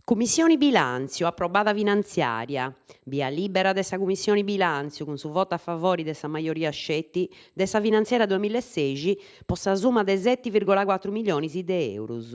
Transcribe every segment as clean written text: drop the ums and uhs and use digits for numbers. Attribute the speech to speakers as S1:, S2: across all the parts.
S1: Cummissioni Bilàntziu, aprobada finantziària. Bia lìbera de sa Cummissioni Bilàntziu, cun su votu a favori de sa majoria sceti, de sa finantziària duamillaesexi po sa suma de seti virgola cuatru milionis de eurus.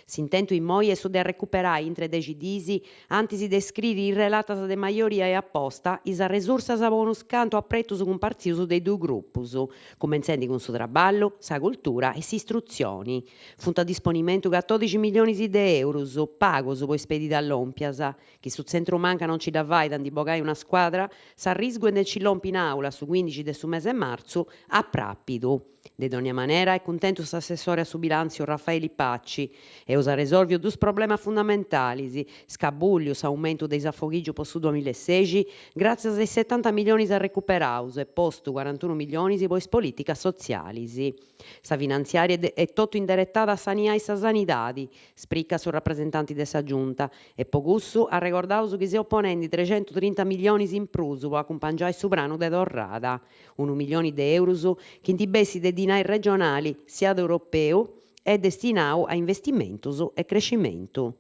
S1: S'intentu immoi est su de arrecuperai intre dexi diis, antis de scriri is relatas de majoria e aposta, is arresursas po unus cantu apretus cumpartzius de is duus grupus, cumentzendi cun su traballu, sa cultura e s'istrutzioni. Funt a disponimentu catodixi milionis de eurus, pagus po is pedidas lòmpias. Chi su tzentru-manca non nci dda fait a ndi bogai una scuadra, s'arriscu est de nci lompi in àula su cuindixi de su mese 'e martzu a pràpidu. De dònnia manera est cuntentu s'assessori a su bilàntziu Raffaeli Paci. Eus arresòlviu dus problemas fundamentalis, scabùlliu s'aumentu de is afoghìgiu po su duamillaesexi, gràtzias a is setanta milionis arrecuperaus e postu cuarantunu milionis po is polìticas sotzialis. Sa finantziària est totu inderetada a saniai sa sanidadi, spricat su rapresentanti de sa Giunta, e po cussu arregordaus chi seus ponendi trexentutrinta milionis in prus po acumpangiai su pranu de torrada. Unu milioni de eurus chi ndi bessit de dinai regionali siat europeu est destinau a investimentus e crescimentu.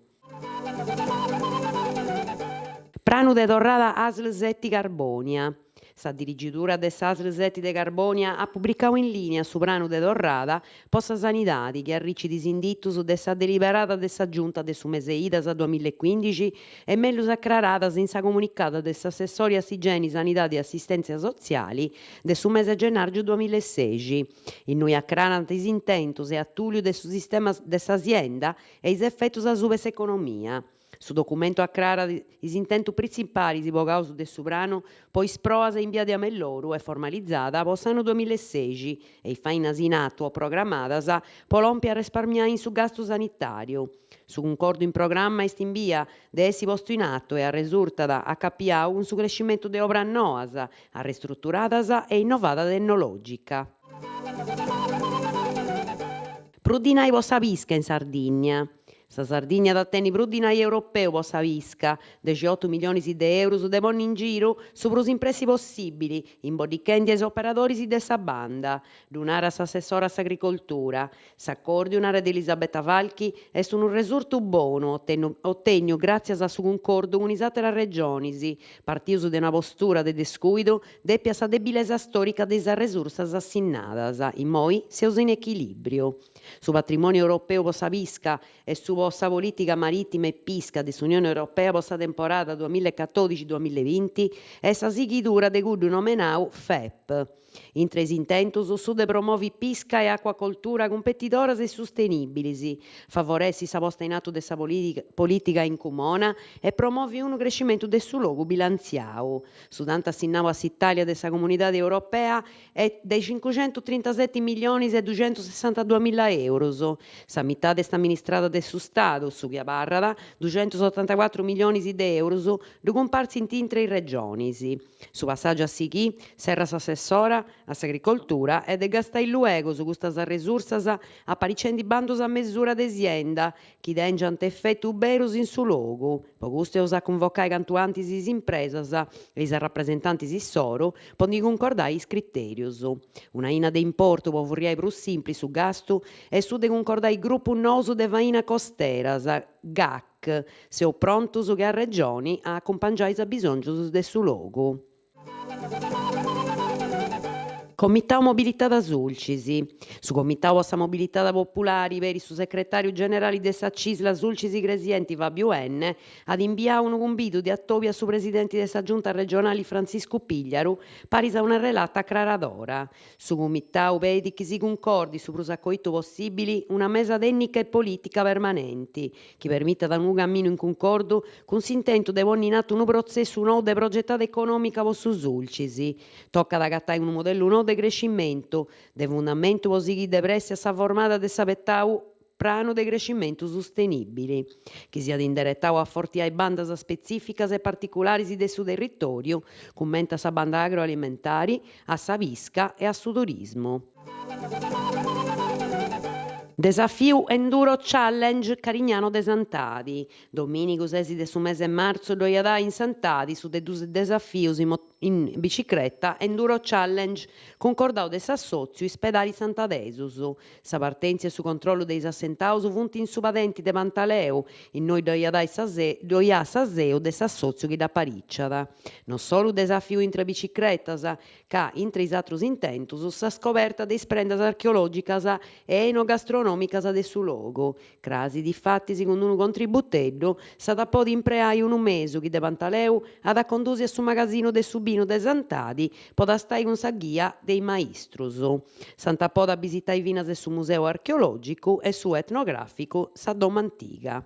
S1: Pranu de torrada Asl seti Carbònia. Sa dirigidura de s'Asl seti de Carbònia at publicau in lìnia su pranu de torrada po sa sanidadi chi arricit is inditus de sa deliberada de sa Giunta de su mese Idas duamillaecuindixi e mellus acraradas in sa comunicada de s'Assessori a s'Igieni, Sanidadi e Assistèntzia Sotziali de su mese gennàrgiu duamillaesexi, innui acrarant is intentus e atùliu de su sistema de sa sienda e is efetus asuba 'e s'economia. Su documentu acrarat is intentus printzipalis bogaus de su pranu po is proas in bia de amelloru e formalizada po s'annu duamillaesexi e is fainas in atu o programadas po lompi a resparmiai in su gastu sanitàriu. Su cuncordu in programma est in bia de essi postu in atu e arresurtat acapiau cun su crescimentu de obras noas, arrestruturadas e innovada tennològica. Prus dinai po sa pisca in Sardìnnia. Sa Sardigna at a tenni prus dinai europeu po sa pisca, dexiotu milionis de eurus de ponni in giru su prus in pressi possìbili, imboddichendi a is operadoris de sa banda. Ddu narat s'assessora a s'agricoltura. S'acòrdiu, narat Elisabetta Falchi, est unu resurtu bonu otènniu gràtzias a su cuncordu cun is àteras regionis, partius de una postura de descuidu dèpia a sa debilesa stòrica de is arresursas assinnadas. Immoi seus in echilìbriu. Su patrimòniu europeu po sa pisca e su po sa polìtica marìtima e pisca de s'Unioni Europea po sa temporada duamilla e catòdixi duamilla e binti est sa sighidura de cuddu nomenau FEP. Intre is intentus su de promovi pisca e acuacoltura cumpetidoras e sustenìbilis, favoressi sa posta in atu de sa polìtica in cumona e promovi unu crescimentu de su logu bilantziau. Su tantu assinnau a s'Itàlia de sa Comunidadi Europea est de cincuxentuatrintaseti milionis e duxentusessantaduamilla eurus. Sa mitadi est amministrada de su Stadu, su chi abarrat, duxentusotantacuatru milionis de eurus, ddu cumpartzint intre is regionis. Su passàgiu a sighì, serrat s'assessora a s'agricoltura, est de gastai luegus custas arresursas aparicendi bandus a mesura de sienda chi tèngiant efetu berus in su logu. Po custu eus a cunvocai cantu antis is impresas e is arrapresentantis issoru po ndi cuncordai is critèrius. Una aina de importu po furriai prus simpli su gastu est su de cuncordai grupus nous de faina costeras, GAC. Seus prontus che a Regioni a acumpangiai is abisòngius de su logu. Comitau Mobilitada Sulcis. Su Comitau po sa Mobilitada Populari, peri su secretàriu generali de sa Cisl Sulcis Igresienti Fabiu Enne, at imbiau unu cumbidu de atòbiu a su presidenti de sa Giunta regionali Frantziscu Pigliaru paris a una relata acraradora. Su Cumitau pedit chi si cuncordit su prus acoitu possìbili una mesa tènnica e polìtica permanenti, chi permitat unu caminu in cuncordu cun s'intentu de ponni in atu unu protzessu nou de progetada econòmica po su Sulcis. Tocat a agatai unu modellu nou de crescimentu, de fundamentu po sighiri de pressi a sa formada de s'abetau pranu de crescimentu sustenìbili, chi siat inderetau a afortiai bandas spetzìficas e particularis de su territòriu, cumenti a sa banda agroalimentari, a sa pisca e a su turismu. Desafiu Enduro Challenge Carignano de Santadi. Domìnigu sesi de su mese 'e martzu ddoi at ai in Santadi su de dus desafius in bicicreta Enduro Challenge cuncordau de s'assòtziu Ispedalis Santadesus. Sa partèntzia e su controllu de is assentaus funt in su padenti de Pantaleu, innoi ddoi at ai sa ddoi at sa seu de s'assòtziu chi dd'aparìciat. No solu desafiu intre bicicretas, ca, intre is atrus intentus, sa scoberta de is prendas archeològicas e enogastronòmicas de su logu. Crasi, difatis, cun unu contributeddu, s'at a podi impreai unu mesu chi de Pantaleu at a condusi a su magasinu de su binu de Santadi po tastai cun sa ghia de is maistrus. S'ant a podi abisitai finas su museu archeològicu e su etnogràficu Sa Domo Antiga.